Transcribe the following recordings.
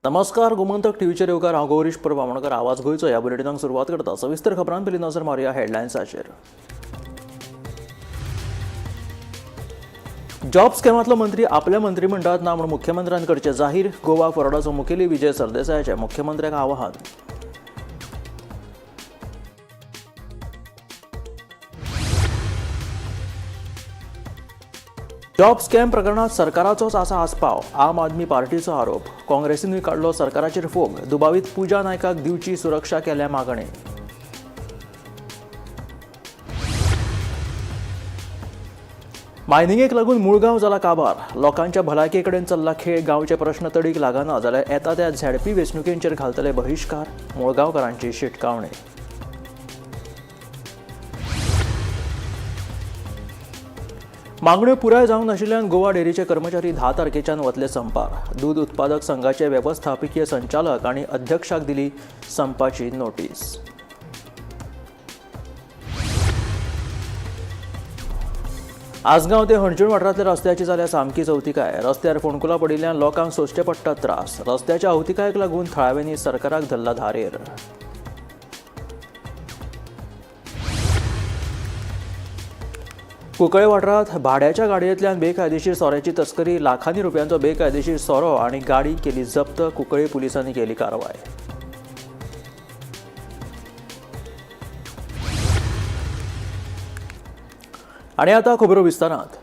नमस्कार, गोमंतक टीव्हीचेर येवकार. हांव गौरीश प्रभू आमोणकर. आवाज गोंयचो ह्या बुलेटिनाक सुरवात करता. सविस्तर खबरां पयलीं नजर मारुया हेडलायन्साचेर. जॉब स्कॅमांतलो मंत्री आपल्या मंत्रिमंडळात ना म्हूण मुख्यमंत्र्यान करचें जाहीर. गोवा फॉरवर्डाचो मुखेली विजय सरदेसायाचें मुख्यमंत्र्याक आवाहन. जॉब स्कॅम प्रकरणात सरकाराचोच आसा आस्पाव, आम आदमी पार्टीचो आरोप. काँग्रेसीनूय काडलो सरकाराचेर फोग. दुबावीत पूजा नायकाक दिवची सुरक्षा केल्या मागणी. मायनिंगेक लागून मुळगांव जाला काबार. लोकांच्या भलायके कडेन चल्ला खेळ. गांवचे प्रश्न तडीक लागना जाल्यार येता त्या झेडपी वेंचणुकेंचेर घालतले बहिश्कार, मुळगांवकारांची शिटकावणी. मागण्यो पुराय जावंक नाशिल्ल्यान गोवा डेअरीचे कर्मचारी 10 तारखेच्यान वतले संपार. दूद उत्पादक संघाचे वेवस्थापकीय संचालक आनी अध्यक्षाक दिली संपाची नोटीस. आजगांव ते हणजूण वाठारांतल्या रस्त्याची जाल्या सामकी चवतिकाय. रस्त्यार फोंडकुलां पडिल्ल्यान लोकांक सोंसचे पडटात त्रास. रस्त्याच्या अवतिकायेक लागून थळाव्यांनी सरकाराक धरला धारेर. कुंकळे वाठारांत भाड्याच्या गाडयेंतल्यान बेकायदेशीर सोऱ्याची तस्करी. लाखांनी रुपयांचो बेकायदेशीर सोरो आनी गाडी केली जप्त. कुंकळे पुलिसांनी केली कारवाय. आनी आतां खबरो विस्तारांत.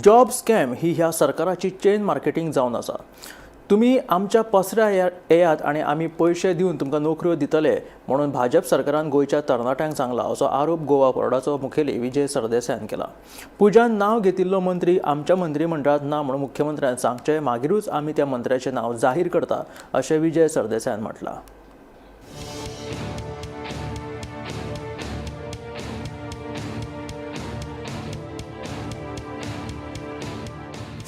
जॉब स्कॅम ही ह्या सरकाराची चेन मार्केटींग जावन आसा. तुमी आमच्या पसऱ्या येयात आनी आमी पयशे दिवन तुमकां नोकऱ्यो दितले म्हणून भाजप सरकारान गोंयच्या तरणाट्यांक सांगला, असो आरोप गोवा फॉरवर्डाचो मुखेली विजय सरदेसायान केला. पुजान नांव घेतिल्लो मंत्री आमच्या मंत्रिमंडळांत ना म्हणून मुख्यमंत्र्यान सांगचें, मागीरूच आमी त्या मंत्र्याचें नांव जाहीर करता, अशें विजय सरदेसायान म्हटलां.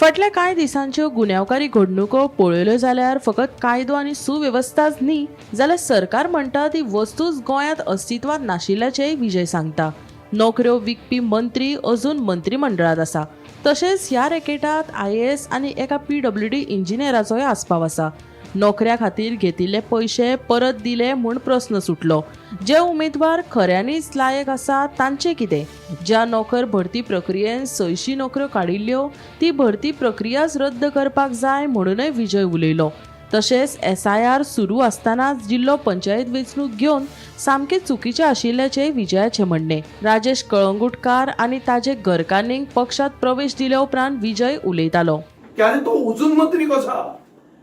फाटल्या कांय दिसांच्यो गुन्यांवकारी घडणुको पळयल्यो जाल्यार फकत कायदो आनी सुवेवस्थाच न्ही, जाल्यार सरकार म्हणटा ती वस्तूच गोंयांत अस्तित्वांत नाशिल्ल्याचेंय विजय सांगता. नोकऱ्यो विकपी मंत्री अजून मंत्रिमंडळांत आसा. तशेंच ह्या रॅकेटांत IAS आनी एका PWD इंजिनियराचोय आस्पाव आसा. नोकऱ्या खातीर घेतिल्ले पयशे परत दिले म्हूण प्रस्न सुटलो. जे उमेदवार खऱ्यांनीच लायक आसा तांचें कितें? ज्या नोकर भरती प्रक्रियेन 600 नोकऱ्यो काडिल्ल्यो ती भरती प्रक्रियाच रद्द करपाक जाय म्हणूनय विजय उलयलो. तशेंच SIR सुरू आसतनाच जिल्लो पंचायत वेंचणूक घेवन सामकें चुकीचें आशिल्ल्याचें विजयाचें म्हणणें. राजेश कळंगुटकार आनी ताजे घरकान्नीक पक्षांत प्रवेश दिल्या उपरांत विजय उलयतालो. तो अजून मंत्री कसो?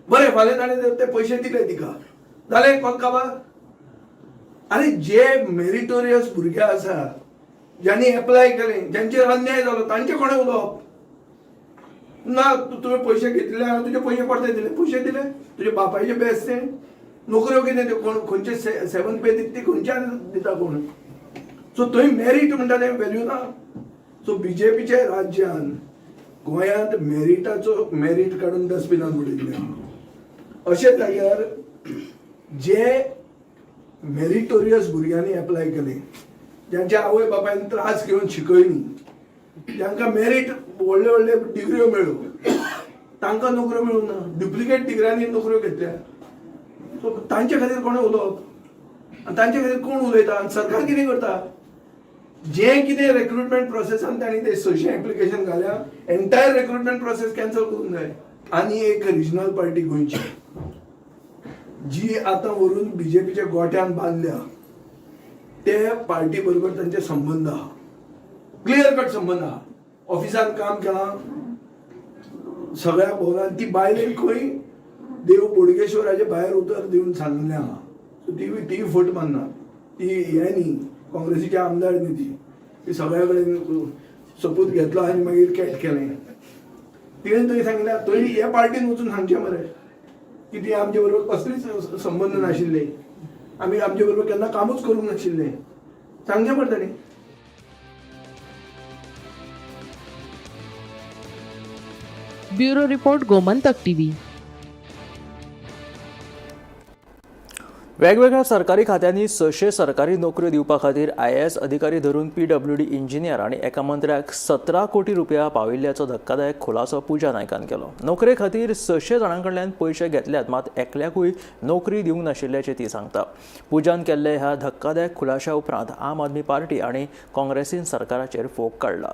बरें, फाल्यां ताणें ते पयशे दिले तिका, जालें कोण काबार? आरे, जे मेरिटोरियस भुरगे आसा, ज्यांनी एप्लाय केलें, ज्यांचेर अन्याय जालो, तांचे कोणें उलोवप ना? तुवें पयशे घेतले, हांवें तुजे पयशे परते दिले. पयशे दिले तुजे बापायचे बेस ते नोकऱ्यो कितें त्यो कोण खंयचे 7 पे दिता ती खंयच्यान दिता कोण? सो थंय मेरीट म्हणटा तें वेल्यू ना. सो बीजेपीच्या राज्यान गोंयांत मेरिटाचो मेरीट काडून डस्टबिनान उडयल्लें. अशें जाग्यार जे मेरिटोरियस भुरग्यांनी एप्लाय केलें, ज्यांच्या आवय बापायन त्रास घेवन शिकयली, तांकां मेरीट व्हडले व्हडले डिग्र्यो मेळ्ळ्यो, तांकां नोकऱ्यो मेळूंक ना. डुप्लिकेट डिग्र्यांनी नोकऱ्यो घेतल्या. सो तांचे खातीर कोणें उलोवप आनी तांचे खातीर कोण उलयता? आनी सरकार कितें करता? जें कितें रेक्रुटमेंट प्रोसेसान तांणी ते 600 एप्लिकेशन घाल्या, एंटायर रेक्रुटमेंट प्रोसेस कॅन्सल करूंक जाय. आनी एक रिजनल पार्टी गोंयची जी आतां व्हरून बीजेपीच्या गोट्यान बांदल्या, ते पार्टी बरोबर तांचे संबंद आहा, क्लियर कट संबंद आहा. ऑफिसान काम केलां सगळ्या भोवलान. ती बायलेन खंय देव बोडगेश्वराचे भायर उतर दिवन सांगलें आहा. सो ती फट मारना. ती हें न्ही, काँग्रेसीचे आमदार न्ही. ती ती सगळ्या कडेन सोपूत घेतलो आनी मागीर कॅट केलें. तिणें थंय सांगलें, थंय हे पार्टीन वचून सांगचें मरे की ती आमचे बरोबर कसलीच संबंद नाशिल्ले, आमी आमचे बरोबर केन्ना कामूच करूंक नाशिल्लें, सांगचें पडटा न्ही. Bureau report, Gomantak TV. वेगवेगळ्या सरकारी खात्यांनी 600 सरकारी नोकऱ्यो दिवपा खातीर आयएएस अधिकारी धरून पीडब्ल्यूडी इंजिनियर आनी एका मंत्र्याक 17 कोटी रुपया पाविल्ल्याचो धक्कादायक खुलासो पूजा नायकान केलो. नोकरे खातीर 600 जाणां कडल्यान पयशे घेतल्यात, मात एकल्याकूय नोकरी दिवंक नाशिल्ल्याचें ती सांगता. पूजान केल्ले ह्या धक्कादायक खुलाशा उपरांत आम आदमी पार्टी आनी काँग्रेसीन सरकाराचेर फोग काडला.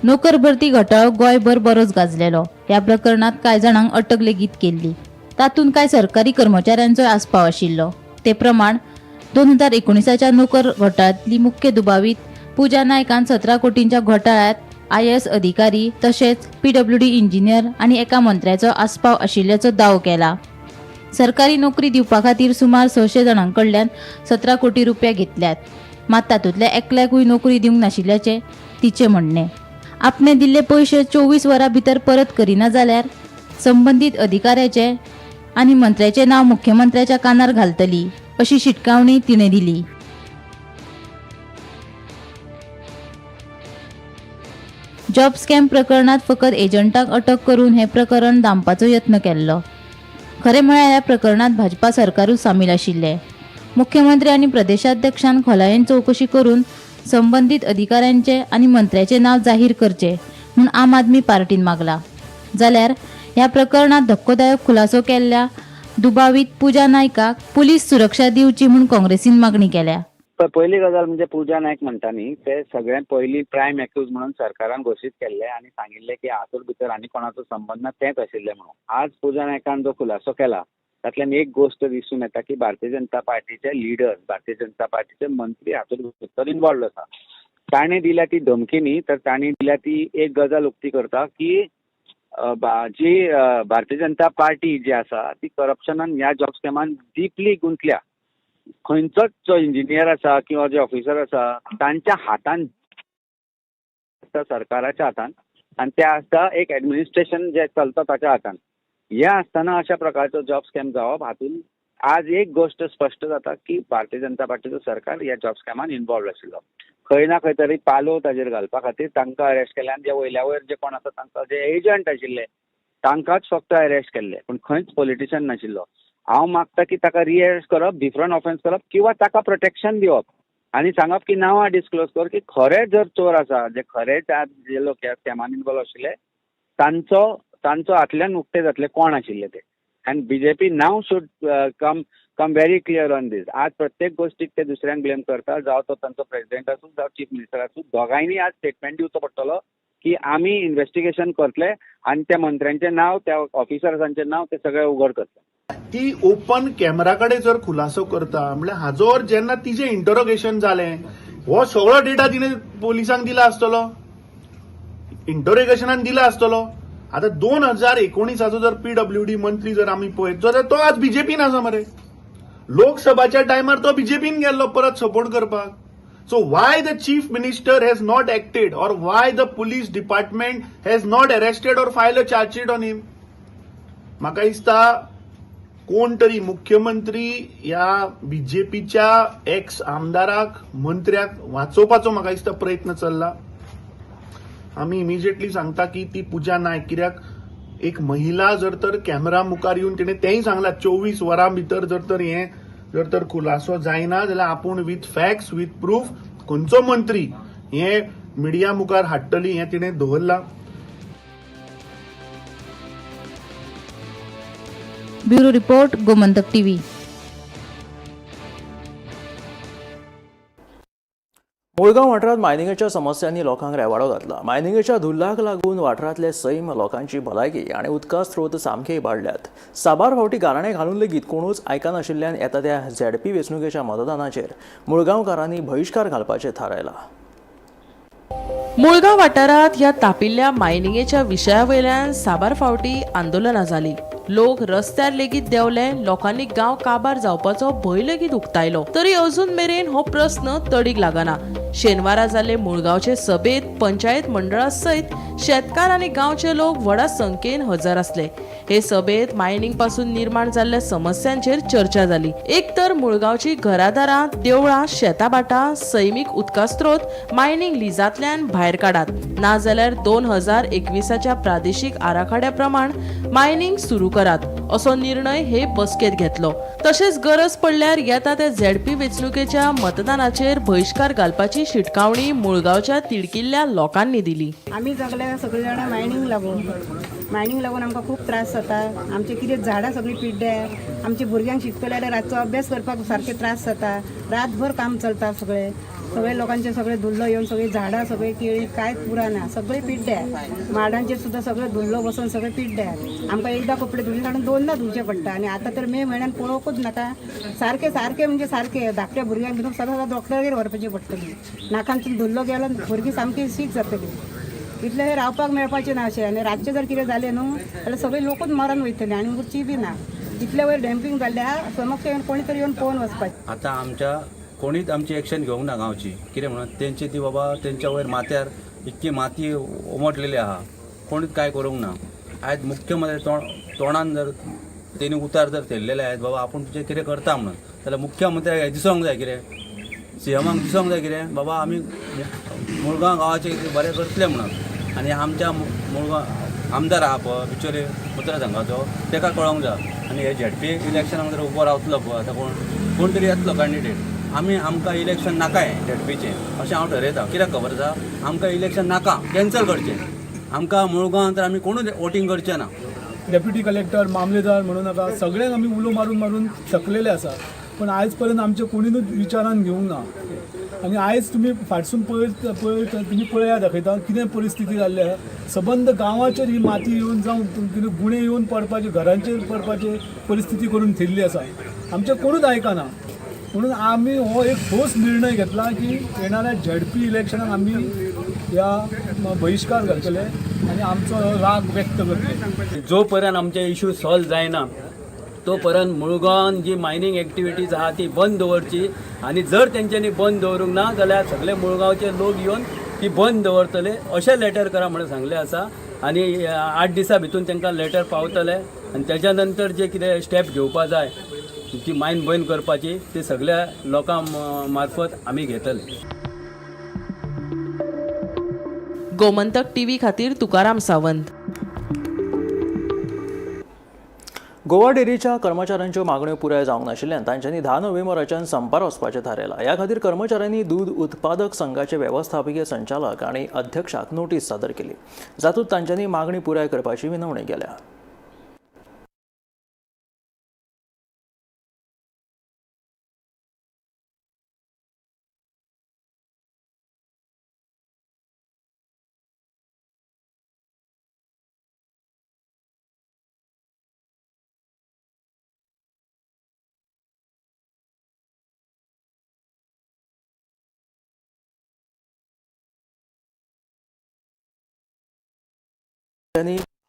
नोकर भरती घोटाळो गोंयभर बरोच गाजलेलो. ह्या प्रकरणात कांय जाणांक अटक लेगीत केल्ली. तातूंत कांय सरकारी कर्मचाऱ्यांचोय आस्पाव आशिल्लो. ते प्रमाण 2019च्या नोकर घोटाळ्यांतली मुख्य दुबावीत पूजा नायकान 17 कोटींच्या घोटाळ्यांत आयएएस अधिकारी तशेंच पीडब्ल्यूडी इंजिनियर आनी एका मंत्र्याचो आस्पाव आशिल्ल्याचो दावो केला. सरकारी नोकरी दिवपा खातीर सुमार 600 जाणां कडल्यान 17 कोटी रुपया घेतल्यात, मात तातूंतल्या एकल्याकूय नोकरी दिवंक नाशिल्ल्याचें तिचें म्हणणें. आपणे दिल्ले पयशे 24 वरां भितर परत करिना जाल्यार संबंदीत अधिकाऱ्याचें आनी मंत्र्याचें नांव मुख्यमंत्र्याच्या कानार घालतली अशी शिटकावणी तिणें दिली. जॉब स्कॅम प्रकरणांत फकत एजंटांक अटक करून हें प्रकरण दामपाचो यत्न केल्लो. खरें म्हळ्यार ह्या प्रकरणांत भाजपा सरकारूच सामील आशिल्लें. मुख्यमंत्री आनी प्रदेशाध्यक्षान खोलायेन चवकशी करून संबंदीत अधिकाऱ्यांचें आनी मंत्र्याचें नांव जाहीर करचें म्हूण आम आदमी पार्टीन मागला. जाल्यार ह्या प्रकरणांत धक्कोदायक खुलासो केल्ल्या दुबावीत पूजा नायकाक पुलीस सुरक्षा दिवची म्हूण काँग्रेसीन मागणी केल्या. पयली गजाल म्हणजे पूजा नायक म्हणटा न्ही, ते सगळ्यांत पयलीं प्रायम एक्यूज म्हणून सरकारान घोशीत केल्ले आनी सांगिल्लें की हातूंत भितर आनी कोणाचो संबंद ना, तेंच आशिल्लें म्हणून. आज पूजा नायकान जो खुलासो केला तातल्यान एक गोश्ट दिसून येता की भारतीय जनता पार्टीचे लिडर्स, भारतीय जनता पार्टीचे मंत्री हातूंत भितर इनवॉल्व आसा. ताणें दिल्या ती धमकी न्ही, तर ताणें दिल्या ती एक गजाल उक्ती करता की जी भारतीय जनता पार्टी जी आसा ती करप्शनान ह्या जॉब स्कॅमान डिपली गुंतल्या. खंयचोच जो इंजिनियर आसा किंवा जे ऑफिसर आसा तांच्या हातान आसता, सरकाराच्या हातान, आनी ते आसता एक एडमिनिस्ट्रेशन जें चलता ताच्या हातान. हें आसतना अशा प्रकारचो जॉब स्कॅम जावप हातूंत आज एक गोश्ट स्पश्ट जाता की भारतीय जनता पार्टीचो सरकार ह्या जॉब स्कॅमान इनवॉल्व आशिल्लो. खंय ना खंय तरी पालोव ताजेर घालपा खातीर तांकां अरेस्ट केले आनी जे वयल्या वयर जे कोण आसा तांकां जे एजंट आशिल्ले तांकांच फक्त अरेस्ट केल्ले, पूण खंयच पॉलिटिशन नाशिल्लो. हांव मागता की ताका रिअरेस्ट करप, डिफरंट ऑफेन्स करप किंवा ताका प्रोटेक्शन दिवप आनी सांगप की नांवां डिस्क्लोज कर की खरे जर चोर आसा, जे खरे जे लोक ह्या स्कॅमान इनवॉल्व आशिल्ले तांचो तांचो हातल्यान उक्ते जातले कोण आशिल्ले ते. आनी BJP now should come very clear on this. आज प्रत्येक गोश्टीक ते दुसऱ्यांक ब्लेम करता, जावं तो तांचो प्रेजिडेंट आसूं जावं चीफ मिनिस्टर आसूं, दोगांयनी आज स्टेटमेंट दिवचो पडटलो की आमी इन्वेस्टिगेशन करतले आनी त्या मंत्र्यांचें नांव, त्या ऑफिसर्सांचें नांव ते सगळें उघड करतले. ती ओपन कॅमेरा कडेन जर खुलासो करता म्हणल्यार हाजो अर्थ जेन्ना तिजें इंटरोगेशन जालें हो सगळो डेटा तिणें पोलिसांक दिला आसतलो, इंटरोगेशनान दिला आसतलो. आतां 2019 जर पीडब्ल्यूडी मंत्री जर आमी पळयत जाल्यार तो आज बीजेपीन आसा मरे. लोकसभाच्या टायमार तो बीजेपीन गेल्लो परत सपोर्ट करपाक. So why the chief minister has not acted or why the police department has not arrested or file a chargesheet on him? म्हाका दिसता कोण तरी मुख्यमंत्री ह्या बीजेपीच्या एक्स आमदाराक, मंत्र्याक वाचोवपाचो म्हाका दिसता प्रयत्न चल्ला. आमी इमिजिएटली सांगता की ती पूजा नायक, कित्याक एक महिला जर तर कॅमेरा मुखार येवन तिणें तेंय सांगलां 24 वरां भितर जर तर हें जर तर खुलासो जायना जाल्यार आपूण विथ फॅक्ट्स विथ प्रूफ खंयचो मंत्री हें मिडिया मुखार हाडटली हें तिणें दवरलां. Bureau report, Gomantak TV. Mulgaon वाठारांत मायनिंगेच्या समस्यांनी लोकांक रेवाडो घातला. मायनिंगेच्या धुल्लाक लागून वाठारांतले सैम, लोकांची भलायकी आनी उदका स्रोत सामके इबाडल्यात. साबार फावटी गाराणें घालून लेगीत कोणूच आयकनाशिल्ल्यान येता त्या झेडपी वेंचणुकेच्या मतदानाचेर मुळगांवकारांनी बहिश्कार घालपाचें थारायलां. मुळगांव वाठारांत ह्या तापिल्ल्या मायनिंगेच्या विशया वयल्यान साबार फावटी आंदोलनां जालीं. लोक रस्त्यार लेगीत देंवले. लोकांनी गांव काबार जावपाचो भंय लेगीत उक्तायलो. तरी अजून मेरेन हो प्रस्न तडीक लागना. शेनवारा जाल्ले मुळगांवचे सभेत पंचायत मंडळा सयत शेतकार आनी गांवचे लोक व्हडा संख्येन हजर आसले. हे सभेत मायनिंग पासून निर्माण जाल्ल्या समस्यांचेर चर्चा जाली. एक तर मुळगांवची घरादारां, देवळां, शेताभाटां, सैमीक उदका स्रोत मायनिंग लिजांतल्यान भायर काडात, नाजाल्यार 2021च्या प्रादेशीक आराखड्या प्रमाण मायनिंग सुरू करात असो निर्णय हे बसकेत घेतलो. तशेंच गरज पडल्यार येता त्या झेडपी वेंचणुकेच्या मतदानाचेर बहिश्कार घालपाची शिटकावणी मुळगांवच्या तिडकिल्ल्या लोकांनी दिली. आमी जगल्या सगळीं जाणां मायनींग लागून, मायनींग लागून आमकां खूब त्रास जाता. आमचे कितें झाडां सगळीं पिड्ड्यार, आमच्या भुरग्यांक शिकतले जाल्यार रातचो अभ्यास करपाक सारके त्रास जाता. रातभर काम चलता. सगळे सगळे लोकांचे सगळे धुल्लो येवन सगळीं झाडां सगळीं केळी कांयच पुरा ना, सगळें पिड्ड्यार. माडांचेर सुद्दां सगळें धुल्लो बसून सगळें पिड्ड्यार. आमकां एकदां कपडे धुवून काडून दोनदां धुवचे पडटा. आनी आतां तर मे म्हयन्यान पळोवंकूच नाका, सारकें सारकें म्हणजे सारकें धाकट्या भुरग्यांक भितर सदां सदां डॉक्टरागेर व्हरपाची पडटली. नाकांतून धुल्लो गेलो भुरगीं सामकी सीक जातली. इतलें हे रावपाक मेळपाचें ना अशें. आनी रातचें जर कितें जालें न्हू जाल्यार सगळे लोकूच मरण वयतले आनी उरची बी ना. इतले वयर डॅम्पिंग जाल्लें आहा, समक्ष येवन कोणी तरी येवन पळोवन वचपाचें. आतां आमच्या कोणीच आमची एक्शन घेवंक ना गांवची. कितें म्हणून तेंची ती बाबा तेंच्या वयर माथ्यार इतकी माती उमटलेली आहा, कोणीच कांय करूंक ना. आयज मुख्यमंत्री तोंडान जर तेणी उतार जर थेयलेले आयज बाबा आपूण तुजें कितें करता म्हणून, जाल्यार मुख्यमंत्र्याक दिसोंक जाय कितें, सीएमाक दिसोंक जाय कितें बाबा आमी मुळगांव गांवाचें कितें बरें करतले म्हणून. आनी आमच्या मुळगांव आमदार आहा पळय बिचोले मतदारसंघाचो, तेका कळोंक जाय. आनी हे झेडपी इलेक्शनाक जर उबो रावतलो पळय आतां कोण तरी येतलो कॅन्डिडेट, आमी आमकां इलेक्शन नाकाय झेडपीचें अशें हांव ठरयतां. कित्याक खबर आसा, आमकां इलेक्शन नाका, कॅन्सल करचें. आमकां मुळगांवान तर आमी कोणूच वोटींग करचें ना. डेप्युटी कलेक्टर, मामलेदार म्हणूं नाका, सगळ्यांक आमी उलो मारून मारून थकलेले आसा. पूण आयज पर्यंत आमचे कोणीनूच विचारान घेवंक ना. आनी आयज तुमी फाटसून पळयत पळयत तुमी पळया दाखयता कितें परिस्थिती जाल्ली आसा. सबंद गांवाचेर ही माती येवन जावं कितें गुणे येवन पडपाची, घरांचेर पडपाची परिस्थिती करून थेयल्ली आसा. आमचें कोणूच आयकना. म्हणून आमी हो एक ठोस निर्णय घेतला की येणाऱ्या झेडपी इलेक्शनाक आमी ह्या बहिश्कार घालतले आनी आमचो राग व्यक्त करतले. जो पर्यंत आमचे इशू सॉल्व जायना तो पर्यंत मुळगांवान जी मायनींग एक्टिविटीज आहा ती बंद दवरची. आनी जर तेंच्यांनी बंद दवरूंक ना जाल्यार सगळे मुळगांवचे लोक येवन ती बंद दवरतले अशें लेटर करा म्हणून सांगलें आसा. आनी 8 दिसां भितून तांकां लेटर पावतले आनी तेज्या नंतर जे कितें स्टेप घेवपा जाय ती मायन बंद करपाची ती सगळ्या लोकां मार्फत आमी घेतले. गोमंतक टीव्ही खातीर तुकाराम सावंत. गोवा डेअरीच्या कर्मचाऱ्यांच्यो मागण्यो पुराय जावंक नाशिल्ल्यान तांच्यांनी 10 नोव्हेंबराच्यान संपार वचपाचें थारायलां. ह्या खातीर कर्मचाऱ्यांनी दूद उत्पादक संघाचे वेवस्थापकीय संचालक आनी अध्यक्षाक नोटीस सादर केली, जातूंत तांच्यांनी मागणी पुराय करपाची विनवणी केल्या.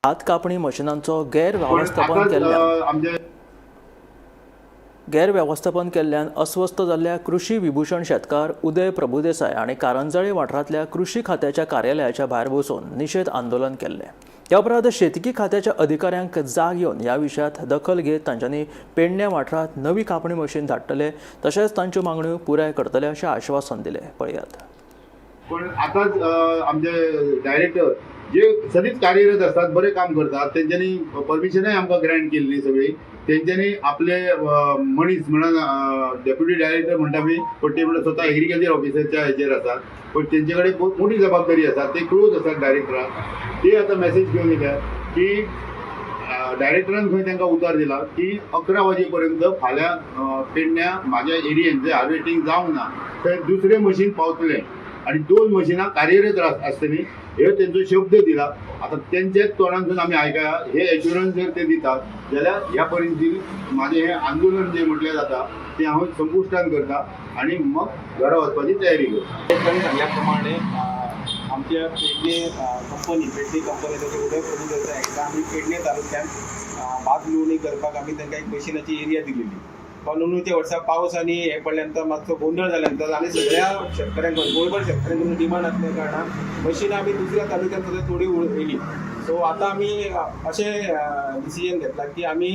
हात कापणी मशिनांचो गैरव्यवस्थापन केल्ल्यान अस्वस्थ जाल्ल्या कृषी विभूषण शेतकार उदय प्रभुदेसाय आनी कारंजाळे वाठारांतल्या कृषी खात्याच्या कार्यालयाच्या भायर बसून निशेध आंदोलन केल्लें. त्या उपरांत शेतकी खात्याच्या अधिकाऱ्यांक जाग येवन ह्या विशयांत दखल घेत तांच्यांनी पेडण्या वाठारांत नवी कापणी मशीन धाडटले तशेंच तांच्यो मागण्यो पुराय करतले अशें आश्वासन दिलें. पळयात. पण आतांच आमचे डायरेक्टर जे सदींच कार्यरत असतात, बरें काम करतात, तेंच्यांनी परमिशनय आमकां ग्रँट केल्ली सगळी. तेंच्यांनी आपले मनीस म्हणून डेप्युटी डायरेक्टर म्हणटा आमी, पण ते म्हणल्यार स्वता एग्रीकल्चर ऑफिसरच्या हेचेर आसात, पण तेंचे कडेन मोठी जबाबदारी आसा, ते क्लोज आसात डायरेक्टराक. ते आतां मॅसेज घेवन येयल्या की डायरेक्टरान खंय तांकां उतार दिला की 11 वाजे पर्यंत फाल्यां पेडण्या म्हाज्या एरियेन जंय हार्वेस्टींग जावंक ना थंय दुसरें मशीन पावतलें आनी 2 मशिनां कार्यरत आसतलीं, हे तेंचो शब्द दिला. आतां तेंच्याच तोंडांतसून आमी आयकया, हे एश्युरन्स जर ते दितात जाल्यार ह्या परिस्थितीन म्हाजें हें आंदोलन जें म्हटल्यार जाता तें हांव संपुश्टान करता आनी मग घरा वचपाची तयारी करता. सांगल्या प्रमाणे आमच्या पेडणे कंपनी, पेडणे कंपनी ताचें उदक प्रदुशण एकदां आमी पेडणे तालुक्यांत भात लुवणी करपाक आमी तांकां एक मशिनाची एरिया दिलेली. पण अंदूच्या वर्सा पावस आनी हे पडल्या नंतर मातसो गोंदळ जाल्या नंतर आनी सगळ्या शेतकऱ्यांक, गोंयभर शेतकऱ्यांक डिमांड आसल्या कारणान मशिनां आमी दुसऱ्या तालुक्यांत सुद्दां थोडी येयली. सो आतां आमी अशें डिसिजन घेतला की आमी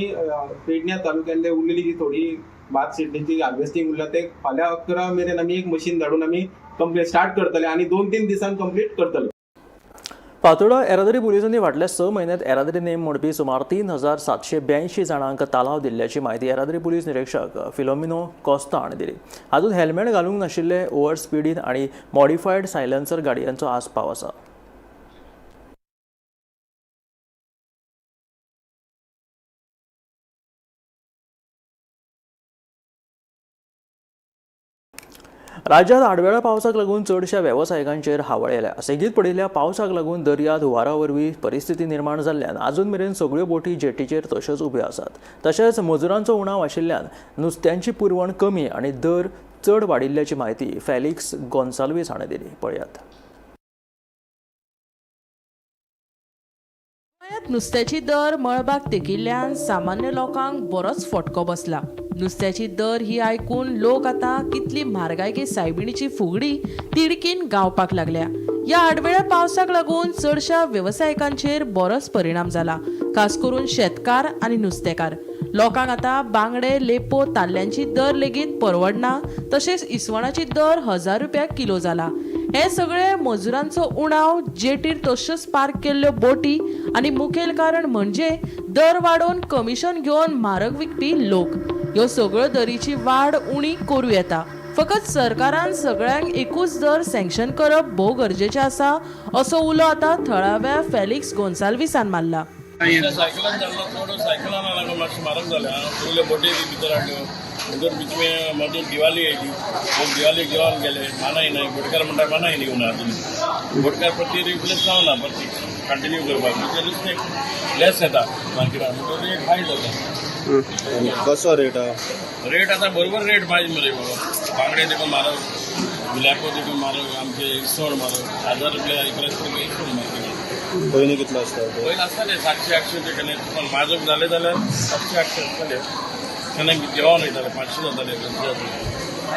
पेडण्या तालुक्यांतले उरलेली जी थोडी भात शेडणीची हार्वेस्टींग उरला ते फाल्यां 11 मेरेन आमी एक मशीन धाडून आमी कंप्लीट स्टार्ट करतले आनी 2-3 दिसान कंप्लीट करतले. फातोर्डा येरादारी पुलिसांनी फाटल्या 6 म्हयन्यांत येरादारी नेम मोडपी सुमार 3782 जाणांक तालाव दिल्ल्याची म्हायती येरादारी पुलीस निरीक्षक फिलोमिनो कोस्ता हाणें दिली. हातूंत हेल्मेट घालूंक नाशिल्ले, ओव्हर स्पिडीन आनी मॉडिफायड सायलन्सर गाडयांचो आस्पाव आसा. राज्यांत आडवेळ्या पावसाक लागून चडश्या वेवसायिकांचेर हावळ आयल्या. सेगीत पडिल्ल्या पावसाक लागून दर्यांत हुंवारा वरवीं परिस्थिती निर्माण जाल्ल्यान आजून मेरेन सगळ्यो बोटी जेटीचेर तश्योच उब्यो आसात. तशेंच मजुरांचो उणाव आशिल्ल्यान नुस्त्यांची पुरवण कमी आनी दर चड वाडिल्ल्याची म्हायती फेलिक्स गोन्साल्वीस हाणें दिली. पळयात. गोंयांत नुस्त्याची दर मळबाक तेकिल्ल्यान सामान्य लोकांक बरोच फटको बसला. नुस्त्याची दर ही आयकून लोक आतां कितली म्हारगाय सायबिणीची फुगडी तिडकीन गावपाक लागल्या. ह्या आडवेळ्या पावसाक लागून चडश्या वेवसायिकांचेर बरोच परिणाम जाला, खास करून शेतकार आनी नुस्तेकार. लोकांक आतां बांगडे, लेपो, ताल्ल्यांची दर लेगीत परवडना. तशेंच इसवणाची दर 1000 रुपया किलो जाला. हे सगळे मजुरांचो उणाव, जेटीर तश्योच पार्क केल्ल्यो बोटी आनी मुखेल कारण म्हणजे दर वाडोवन कमिशन घेवन म्हारग विकपी लोक. ह्यो सगळ्यो दरीची वाड उणी करूं येता. फकत सरकारान सगळ्यांक एकूच दर सँक्शन करप भोव गरजेचें आसा, असो उलो आतां थळाव्या फेलिक्स गोन्साल्वीसान मारला. सायकलान जाल्लो चड सायकलान लागून मातशें म्हारग जालें. पयल्यो बोटी बी भितर हाडल्यो, भितर बीच में मदीं दिवाली येयली, लोक दिवाली जेवण गेले, मानाय नाय. बोटकार म्हणटा मानाय न्ही ना अजून बोटकार परती रिप्लेस जावना, परती कंटिन्यू करपाक म्हणजे नुस्तें लेस येता मार्केटान, म्हणटकीर रेट हाय जाता. कसो रेट आहा? रेट आतां बरोबर रेट पाहिजे मरे बाबा. बांगडे देखून म्हारग, गुलाबो देखून म्हारग, आमचे इसवण म्हारग, 1000 रुपया 1100 रुपया इसवण मार्केटान. पयलीं कितलो आसता? पयलीं आसताले 700-800 रुपया केन्ना, पण म्हारग जाले जाल्यार 700-800 आसताले केन्ना, जेवण वयताले 500 जाताले.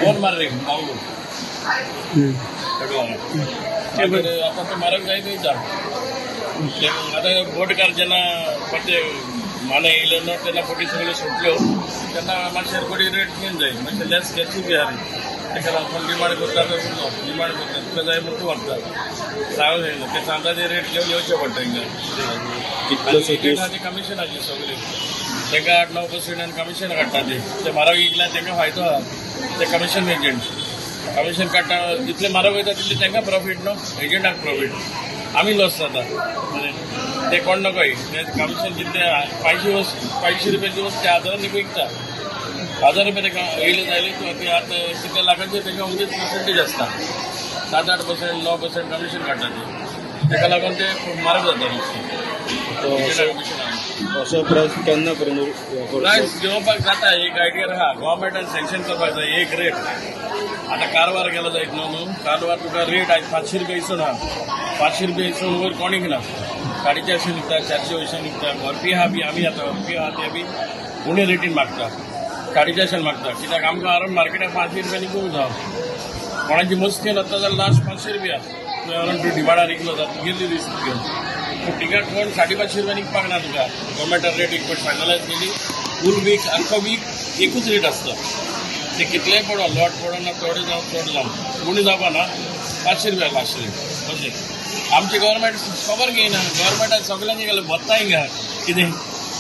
कोण मारले मागून आतां ते म्हारग जायत वयता. आतां बोटकार जेन्ना परते मानाय येयले न्हू तेन्ना बोटी सगळ्यो सुटल्यो तेन्ना मातशें बोटी रेट चेंज जायत, मातशें लेस गॅसी बी आहा. ताका लागून डिमांड करता, डिमांड करता, तुका जाय म्हूण तूं व्हरता, सांगूंक जायना. ते सांगता ते रेट घेवन येवचें पडटा हिंगा. कमिशनाची सगळी तांकां 8-9% कमिशन काडटा. ते ते म्हारग विकल्यार तांकां फायदो आहा. ते कमिशन एजंट कमिशन काडटा. जितले म्हारग वयता तितले तांकां प्रॉफीट न्हू, एजंटाक प्रॉफीट, आमी लॉस जाता. ते कोण नकोय ते कमिशन जितले 500 रुपयाची वस्त ते 1000 विकता. 1000 रुपया ताका येयले जायले ते आतां कितले लाखांचे तांकां उगीच पर्संटेज आसता, 7-8%, 9% कमिशन काडटा ते. ताका लागून ते म्हारग जाता नुस्तें. असो प्रायस केन्ना पर्यंत? प्रायस घेवपाक जाता एक आयडिया आहा. गव्हर्मेंटान सँक्शन करपाक जाय एक रेट. आतां कारवार गेलो जायत न्हू न्हू कारवार तुका रेट आयज 500 रुपया इसवण आहा. 500 रुपया इसवण वयर कोणीक ना, 450 निघता, 400 वयशां निघता. व्हरपी आहा बी आमी आतां व्हरपी आहा ते बी उणे रेटीन मागता, 450 मागता. कित्याक आमकां अरावंड मार्केटाक 500 रुपया निघूंक जाव. कोणाची मस्ती जाता जाल्यार लास्ट 500 रुपया तुवें अरावंड तूं डिमांडार विकलो जाता तुगेली रिस्क घेवन. पूण थिंगा कोण 550 रुपया निघपाक ना तुका. गव्हर्मेंटान रेट एक फावट फायनलायज केली, फूल वीक आख्खो वीक एकूच रेट आसता. ते कितलेय पडो, लॉट पडो ना, थोडे जावं चड जावं, उणें जावपा ना, 500 रुपया लास्ट रेट. अशें आमची गव्हर्मेंट खबर घेयना. गव्हर्मेंटान सगल्यांक गेले भत्ताय हिंगा कितें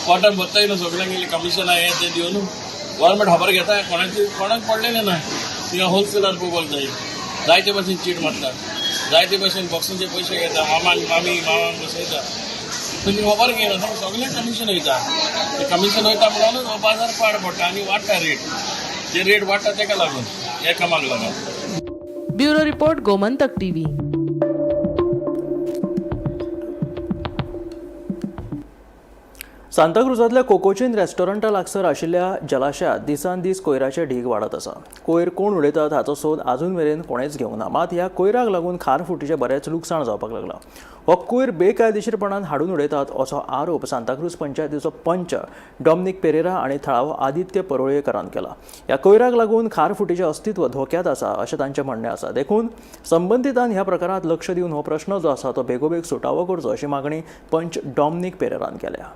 पोटान भत्ताय न्हू सगल्यांक गेले कमिशनां हें तें दिवन गव्हर्मेंट खबर घेता कोणाची, कोणाक पडलेलें ना. थिंगा होलसेलर पळोवपाक जाय, जायते भशेन चीट मारता, जायते भशेन बॉक्सांचे पयशे घेता, मामाक मामी मामाक बसयता, तुमी खबर घेयना. सगळें कमिशन वयता. ते कमिशन वयता म्हणून हो बाजार पाड पडटा आनी वाडटा रेट. जे रेट वाडटा ताका लागून हे कामाक लागून. Bureau report, Gomantak TV. सांताक्रुजांतल्या कोकोचीन रेस्टॉरंटा लागसर आशिल्ल्या जलाशयांत दिसान दीस कोयराचे ढीग वाडत आसा. कोयर कोण उडयतात हाचो सोद आजून मेरेन कोणेच घेवंक ना. मात ह्या कोयराक लागून खारफुटीचें बरेंच लुकसाण जावपाक लागलां. हो कोयर बेकायदेशीरपणान हाडून उडयतात असो आरोप सांताक्रूज पंचायतीचो पंच डॉमनीक पेरेरा आनी थळावो आदित्य परुळेकरान केला. ह्या कोयराक लागून खारफुटीचें अस्तित्व धोक्यांत आसा अशें तांचें म्हणणें आसा. देखून संबंदितान ह्या प्रकारांत लक्ष दिवन हो प्रश्न जो आसा तो बेगोबेग सुटावो करचो अशी मागणी पंच डॉमनीक पेरेरान केल्या.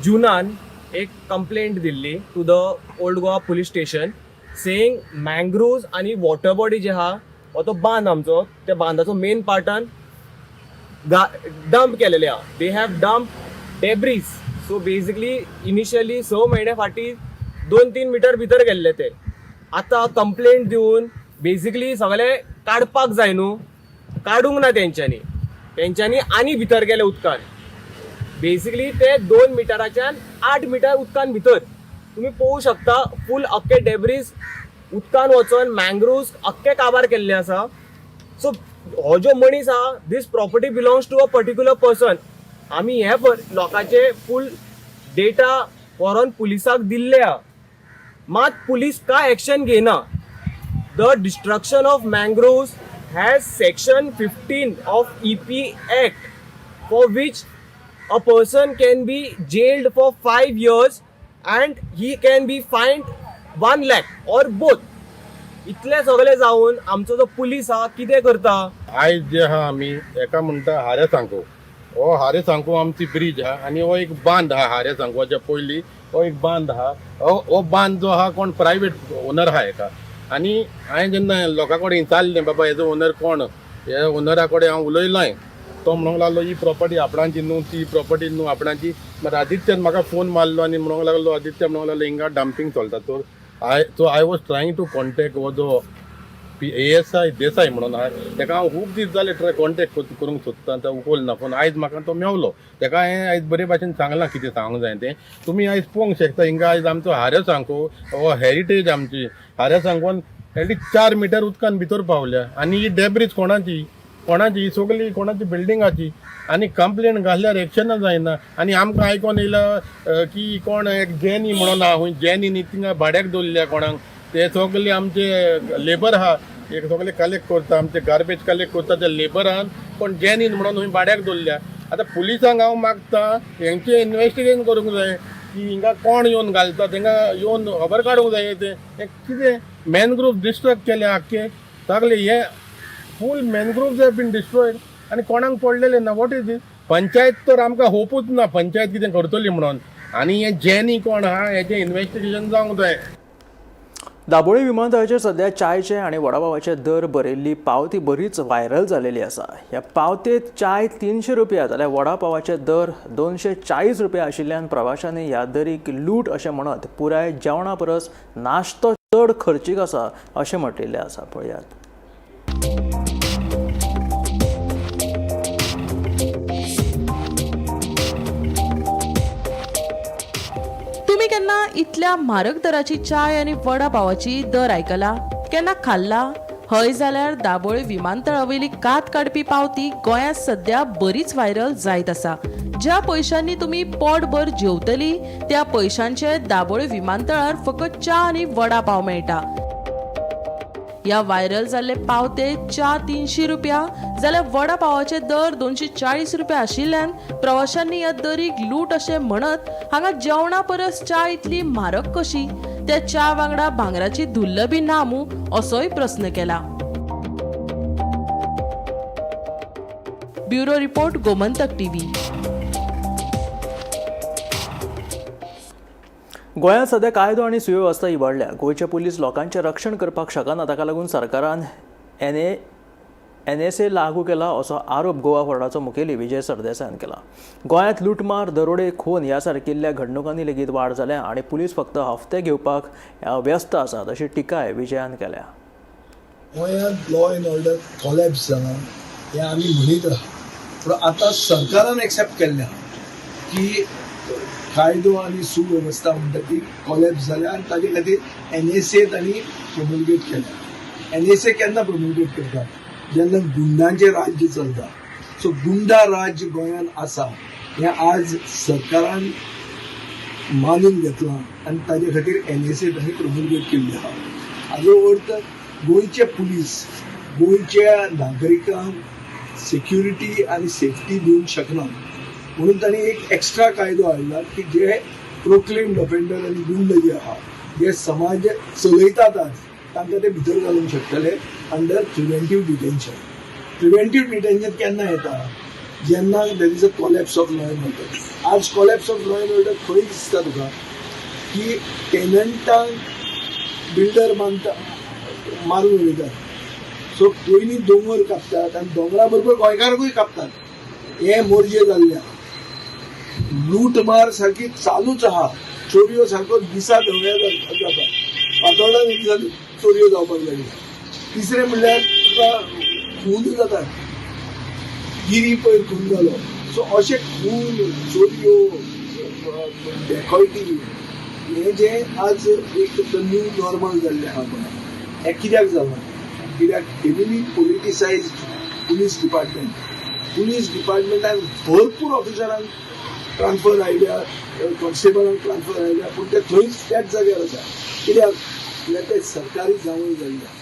जुनान एक complaint Delhi to the Old Goa police station saying mangroves आनी वॉटर बॉडी जे आहा हो तो बांद आमचो त्या बांदाचो मेन पार्टान डंप केलेले आहा. They have dump debris. So basically initially 6 म्हयने फाटीं 2-3 मिटर भितर गेल्ले ते. आतां कंप्लेंट दिवन बेजिकली सगळे काडपाक जाय न्हू, काडूंक ना तेंच्यांनी, तेंच्यांनी आनी भितर गेले उदकान. बेसिकली ते 2 मिटराच्यान 8 मिटर उदकान भितर तुम्ही पळोवंक शकता फूल अख्खे डेब्रीज उदकान वचोन मँग्रोव्स अख्खे काबार केल्ले आसा. सो हो जो मनीस आहा this property belongs to a particular person. आमी हे लोकांचे फूल डेटा व्हरोन पुलिसाक दिल्ले आहा, मात पुलीस काय एक्शन घेयना. The destruction of mangroves has section 15 of EP act for which a person can be jailed for 5 years and he can be fined 1 lakh or both. इतले सगळे जावन आमचो जो पुलीस आहा कितें करता? आयज जे आहा आमी एका म्हणटा हारे सांको, हो हारे सांको आमची ब्रीज आहा आनी हो एक बांद आहा. हारे सांकवाच्या पयलीं हो एक बांद आहा. हो बांद जो आहा कोण प्रायवेट ओनर आहा एका. आनी हांवें जेन्ना लोकां कडेन विचारलें बाबा हेजो ओनर कोण, ह्या ओनरा कडेन हांव उलयलोय, तो म्हणूंक लागलो ही प्रॉपर्टी आपणाची न्हू, ती प्रॉपर्टी न्हू आपणाची. मागीर आदित्यान म्हाका फोन मारलो आनी म्हणूंक लागलो, आदित्य म्हणूंक लागलो हिंगा डंपींग चलता. So I was trying to contact हो जो ASI Desai म्हणून आहा तेका हांव खूब दीस जाले ट्राय कॉन्टेक्ट करूंक सोदता, तो उखल ना फोन. आयज म्हाका तो मेवलो, तेका हांवें आयज बरे भाशेन सांगलां कितें सांगूंक जाय तें. तुमी आयज पळोवंक शकता हिंगा आयज आमचो हारे सांको हो हेरिटेज आमची हारे सांकोन एटलीस्ट 4 मिटर उदकान भितर पावल्या. आनी ही डेब्रीज कोणाची, कोणाची ही सगळी कोणाची बिल्डिंगाची. आनी कंप्लेन घातल्यार एक्शनच जायना. आनी आमकां आयकोन येयला की कोण एक जेनी म्हणून आहा, खूंय जेनी न्ही थिंगा भाड्याक दवरल्या कोणाक, ते सगळे आमचे लेबर आहा एक सगळे कलेक्ट करता, आमचे गार्बेज कलेक्ट करता त्या लेबरान कोण जेनीन म्हणून खूंय भाड्याक दवरल्या. आतां पुलिसांक हांव मागता हेंचें इन्वेस्टिगेशन करूंक जाय की हिंगा कोण येवन घालता, तेंका येवन खबर काडूंक जाय. तें कितें मॅनग्रोव डिस्ट्रक्ट केलें आख्खे सगळे, हे full mangroves have been destroyed आनी कोणाक पडलेलें ना. What is these? Panchayat तर आमकां होपूच ना पंचायत कितें करतली म्हणून. आनी हें जेनी कोण आहा हेजें इन्वेस्टिगेशन जावंक जाय. दाबोळी विमानतळाचेर सध्या चायचे आनी वडापावाचे दर बरयल्ली पावती बरीच व्हायरल जालेली आसा. ह्या पावतेत चाय 300 रुपया जाल्यार वडापावाचे दर 240 रुपया आशिल्ल्यान प्रवाशांनी ह्या दरीक लूट अशें म्हणत पुराय जेवणा परस नाश्तो चड खर्चीक आसा अशें म्हटिल्लें आसा. पळयात. तुम्ही केन्ना इतल्या म्हारग दराची चाय आनी वडा पावाची दर आयकला? केन्ना खाल्ला? हय जाल्यार दाबोळी विमानतळावयली कात काडपी पावती गोंयांत सध्या बरीच व्हायरल जायत आसा. ज्या पयशांनी तुमी पोटभर जेवतली त्या पयशांचे दाबोळी विमानतळार फकत च्या आनी वडा पाव मेळटा. ह्या व्हायरल जाल्ले पावते च्या 300 रुपया जाल्यार वडा पावाचे दर 240 रुपया आशिल्ल्यान प्रवाशांनी ह्या दरीक लूट अशें म्हणत हांगा जेवणा परस च्या इतली म्हारग कशी, त्या च्या वांगडा भांगराची धुल्ल बी ना मूं असोय प्रस्न केला. Bureau report, Gomantak TV. गोंयांत सध्या कायदो आनी सुवेवस्था इबाडल्या. गोंयचे पुलीस लोकांचें रक्षण करपाक शकना. ताका लागून सरकारान NA एनएसए लागू केला असो आरोप गोवा फॉरवर्डाचो मुखेली विजय सरदेसायान केला. गोंयांत लुटमार, दरोडे, खून ह्या सारकिल्ल्या घडणुकांनी लेगीत वाड जाल्या आनी पुलीस फक्त हफ्ते घेवपाक व्यस्त आसात अशी टिकाय विजयान केल्या. गोंयांत लॉ एंड ऑर्डर कॉलॅप्स जाला हें आमी म्हणीत आहा, पूण आतां सरकारान एक्सेप्ट केल्लें आहा की कायदो आनी सुवेवस्था म्हणटा ती कॉलॅप्स जाल्या आनी ताजे खातीर एनएसए तांणी प्रोमोलगेट केल्या. एनएसए केन्ना प्रोमोलगेट करता? जेन्ना गुंडांचें राज्य चलता. सो गुंडा राज्य गोंयांत आसा हें आज सरकारान मानून घेतलां आनी ताजे खातीर एनएसए तांणी प्रोमोलगेट केल्ली आहा. हाजो अर्थ गोंयचे पुलीस गोंयच्या नागरिकांक सेक्युरिटी आनी सेफ्टी दिवंक शकना म्हणून तांणी एक एक्स्ट्रा कायदो हाडला की जे प्रोक्लेम्ड ऑफेंडर आनी गुंड जे आहा, जे समाज चलयतात आज, तांकां ते भितर घालूंक शकतले under preventive detention. Preventive detention केन्ना येता? जेन्ना there is a collapse of law and order. आज collapse of law and order खंय दिसता तुका की टेनंटांक बिल्डर मानता मारून उडयतात. सो पयलीं दोंगर कापतात आनी दोंगरा बरोबर गोंयकाराकूय कापतात. हे मोर्जे जाल्ले आहा. लूटमार सारकी चालूच आहा. चोरयो सारको दिसा धव्या जाता, फातोर्डा दिसा चोरयो जावपाक लागल्या. तिसरें म्हणल्यार तुका खून जातात. गिरी पयर खून जालो. सो अशे खून, चोरयो, डेकॉयटी हें जें आज एक न्यू नॉर्मल जाल्लें आहा गोंयांत, हें कित्याक जालां? कित्याक heavily politicised police department. Police डिपार्टमेंटान भरपूर ऑफिसरांक ट्रान्सफर आयल्या, कॉन्स्टेबलांक ट्रान्सफर आयल्या, पूण ते थंयच त्याच जाग्यार आसा. कित्याक? कित्याक ते सरकारी जावंय जाल्ले.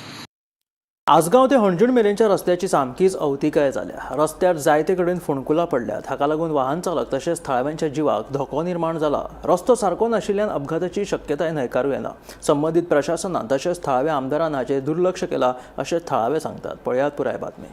आसगांव ते हणजूण मेरेनच्या रस्त्याची सामकीच अवतिकाय जाल्या. रस्त्यार जायते कडेन फोंडकुलां पडल्यात. हाका लागून वाहन चालक तशेंच थळाव्यांच्या जिवाक धोको निर्माण जाला. रस्तो सारको नाशिल्ल्यान अपघाताची शक्यताय न्हयकारूं येना. संबंदीत प्रशासनान तशेंच थळाव्या आमदारान हाचेर दुर्लक्ष केलां अशें थळावे सांगतात. पळयात पुराय बातमी.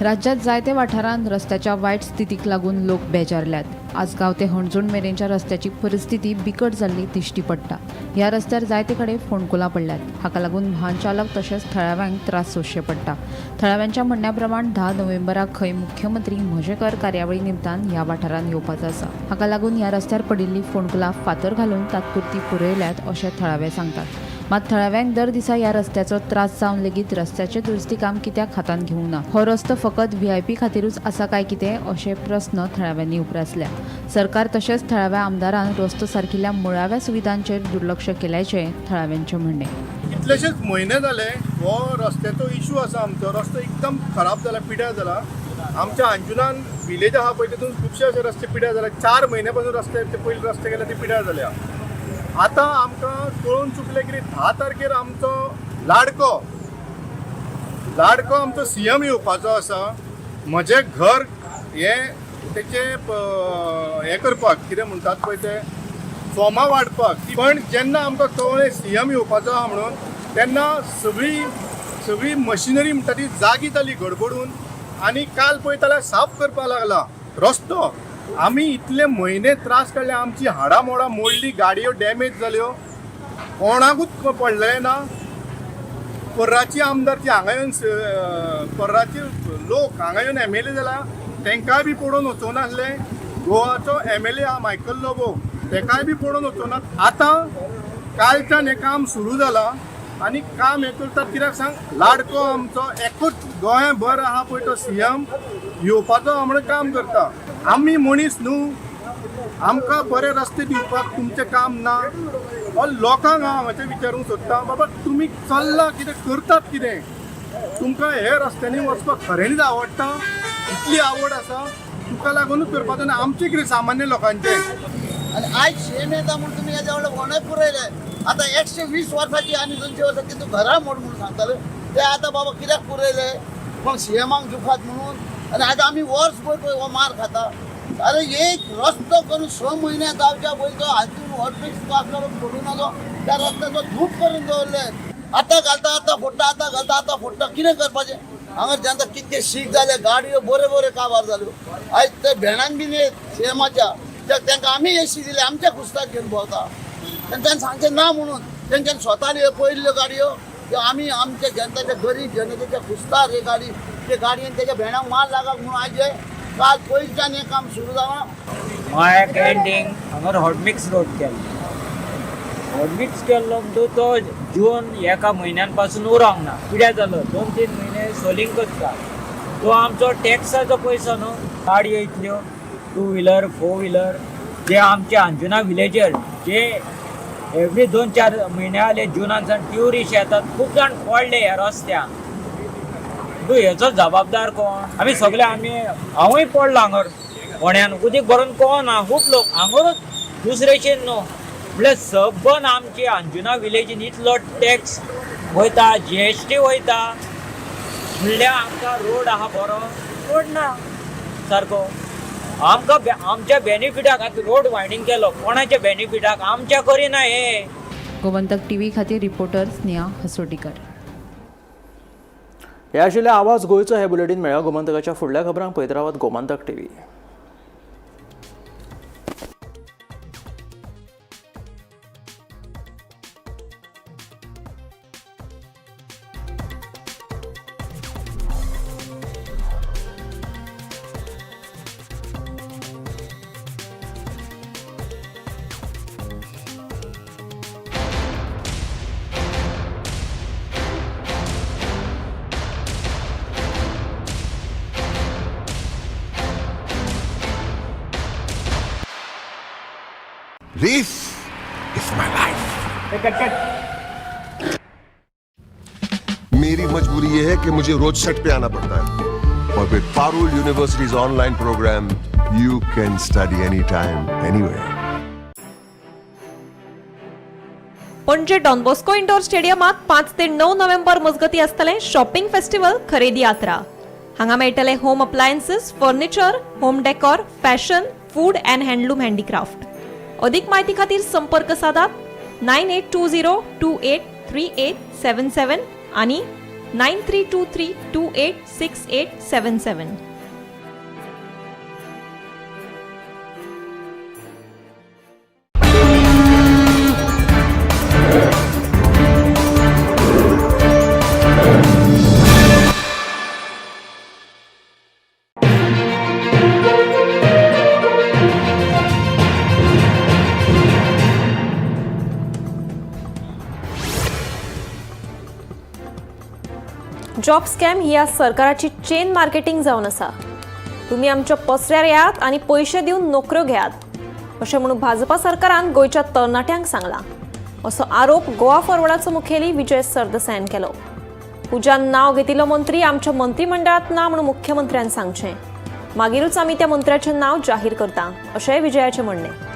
राज्यात जायते वाठारांत रस्त्याच्या वायट स्थितीक लागून लोक बेजारल्यात. आसगांव ते हणजूण मेरेनच्या रस्त्याची परिस्थिती बिकट जाल्ली दिश्टी पडटा. ह्या रस्त्यार जायते कडेन फोंडकुलां पडल्यात. हाका लागून वाहन चालक तशेंच थळाव्यांक त्रास सोंसचे पडटा. थळाव्यांच्या म्हणण्या प्रमाण 10 नोव्हेंबराक खंय मुख्यमंत्री म्हजेकर कार्यावळी निमतान ह्या वाठारांत येवपाचो आसा. हाका लागून ह्या रस्त्यार पडिल्ली फोंडकुलां फातर घालून तात्पुरती पुरयल्यात अशें थळावे सांगतात. मात थळाव्यांक दर दिसा ह्या रस्त्याचो त्रास जावन लेगीत रस्त्याचें दुरुस्ती काम कित्याक हातांत घेवंक ना? हो रस्तो फकत व्हीआयपी खातीरूच आसा काय कितें अशे प्रस्न थळाव्यांनी उप्रासल्या. सरकार तशेंच थळाव्या आमदारान रस्तो सारकिल्ल्या मुळाव्या सुविधांचेर दुर्लक्ष केल्याचें थळाव्यांचें म्हणणें. कितलेशेच म्हयने जाले हो रस्त्याचो इशू आसा. आमचो रस्तो एकदम खराब जाला, पिड्यार जाला. आमच्या अंजुनान विलेज आहा पळय, तितून खुबशे अशे रस्ते पिड्यार जाले. 4 म्हयने पासून रस्ते ते पयले रस्ते गेले ते पिड्यार जाल्या. आतां आमकां कळून चुकलें की 10 तारखेर आमचो लाडको लाडको आमचो सीएम येवपाचो आसा. म्हजें घर हें तेचें हें करपाक कितें म्हणटात पळय ते फॉर्मां वांटपाक. पण जेन्ना आमकां कळ्ळें सीएम येवपाचो आहा म्हणून, तेन्ना सगळी सगळी मशिनरी म्हणटा ती जागी जाली गडबडून आनी काल पळयता जाल्यार साफ करपाक लागला रस्तो. आमी इतले म्हयने त्रास काडले, आमची हाडां मोडां मोडली, गाडयो डॅमेज जाल्यो, कोणाकूच पडलें ना. पर्राची आमदार ती हांगा येवन, पर्राचे लोक हांगा येवन एमएलए जाला, तांकांय बी पडोवन वचूंक नासले. गोवाचो एमएलए आहा मायकल लोबो, तेकाय बी पडोवन वचूंक ना. आतां कालच्यान हें काम सुरू जालां आनी काम हें करतात कित्याक सांग, लाडको आमचो एकूच गोंयभर आहा पळय तो सीएम येवपाचो आहा म्हणून काम करता. आमी मनीस न्हू, आमकां बरे रस्ते दिवपाक तुमचें काम ना. हो लोकांक हांव हांगाचें विचारूंक सोदता, बाबा तुमी चल्ला कितें करतात कितें, तुमकां हे रस्त्यांनी वचपाक खऱ्यांनीच आवडटा, इतली आवड आसा तुका लागूनच करपाचो आनी आमचें कितें सामान्य लोकांचें. आनी आयज सीएम येता म्हूण तुमी हेज्या व्हडलें कोणें पुरयलें. आतां 120 वर्सांची आनी 200 वर्सांची तूं घरां मोड म्हणून सांगताले ते आतां बाबा कित्याक पुरयले कोण सीएमाक दुखात म्हणून. आनी आतां आमी वर्सभर पळय हो मार खाता. अरे एक रस्तो करून 6 म्हयने जावच्या पयलीं तो हातून हॉटमिक्स आसलो पडूं नजो, त्या रस्त्याचो धूप करून दवरले. आतां घालता आतां फोडटा, आतां घालता आतां फोडटा, कितें करपाचें? हांगा जेन्ना कितके शीक जाले, गाडयो बऱ्यो बऱ्यो काबार जाल्यो. आयज ते भेणान बीन येत सीएमाच्या, तांकां आमी एसी दिली, आमच्या खुस्ताक घेवन भोंवता. तेंच्यांनी सांगचें ना म्हणून तेंच्यांनी स्वता पळयल्ल्यो गाडयो. की आमी आमच्या जनतेच्या गरीब जनतेच्या खुस्तार हे गाडी ते गाडयेन तेच्या भेणाक माल लागत म्हणून आयज हे काल पयलींच्यान हें काम सुरू जालां. मायक एंडींग हांगर हॉटमिक्स रोड केल्लो. हॉटमिक्स केल्लो म्हणटू तो जून एका म्हयन्यान पासून उरोंक ना, पिड्यार जालो. 2-3 म्हयने सोलिंग करता. तो आमचो टॅक्साचो पयसो न्हू. गाडयो इतल्यो 2 व्हिलर 4 व्हिलर जे आमचे अंजुना विलेजर जे एवरी 2-4 म्हयने जाले जुनान सावन ट्युरिस्ट येतात, खूब जाण पडले ह्या रस्त्यान. तूं हेचो जबाबदार कोण? आमी सगळे आमी हांवूय पडलो हांगर कोण्यान उदीक भरून कोण ना, खूब लोक हांगरूच दुसरेचेर न्हू. म्हणल्यार सबन आमची अंजुना विलेजीन इतलो टॅक्स वयता, GST वयता, म्हणल्यार आमकां रोड आहा बरो, रोड ना सारको. आमकां आमच्या बेनिफिटाक आतां रोड वायडींग केलो, कोणाच्या बेनिफिटाक? आमच्या करिना हे. गोमंतक टीव्ही खातीर रिपोर्टर स्नेहा हसोटीकर. हे आशिल्ले आवाज गोंयचो हे बुलेटीन. मेळ्ळा गोमंतकाच्या फुडल्या खबरांक पळयत रावात Gomantak TV. This is my life. मेरी मजबूरी ये है कि मुझे रोज सेट पे आना पड़ता है और with Parul University's online program, you can study anytime, anywhere. Panaji Don Bosco indoor स्टेडियमात 5 ते 9 नोव्हेंबर मजगती आसतलें शॉपिंग फेस्टिवल खरेदी यात्रा. हांगा मेळटले home appliances, furniture, home decor, fashion, food and handloom handicraft. अधिक माहिती खातीर संपर्क साधात 9820283877 आणि 9323286877. जॉब स्कॅम ही आज सरकाराची चेन मार्केटिंग जावन आसा. तुमी आमच्या पसऱ्यार येयात आनी पयशे दिवन नोकऱ्यो घेयात अशें म्हणून भाजपा सरकारान गोंयच्या तरणाट्यांक सांगलां असो आरोप गोवा फॉरवर्डाचो मुखेली विजय सरदेसायान केलो. पुजान नांव घेतिल्लो मंत्री आमच्या मंत्रिमंडळांत ना म्हणून मुख्यमंत्र्यान सांगचें, मागीरूच आमी त्या मंत्र्याचें नांव जाहीर करता अशेंय विजयाचें म्हणणें.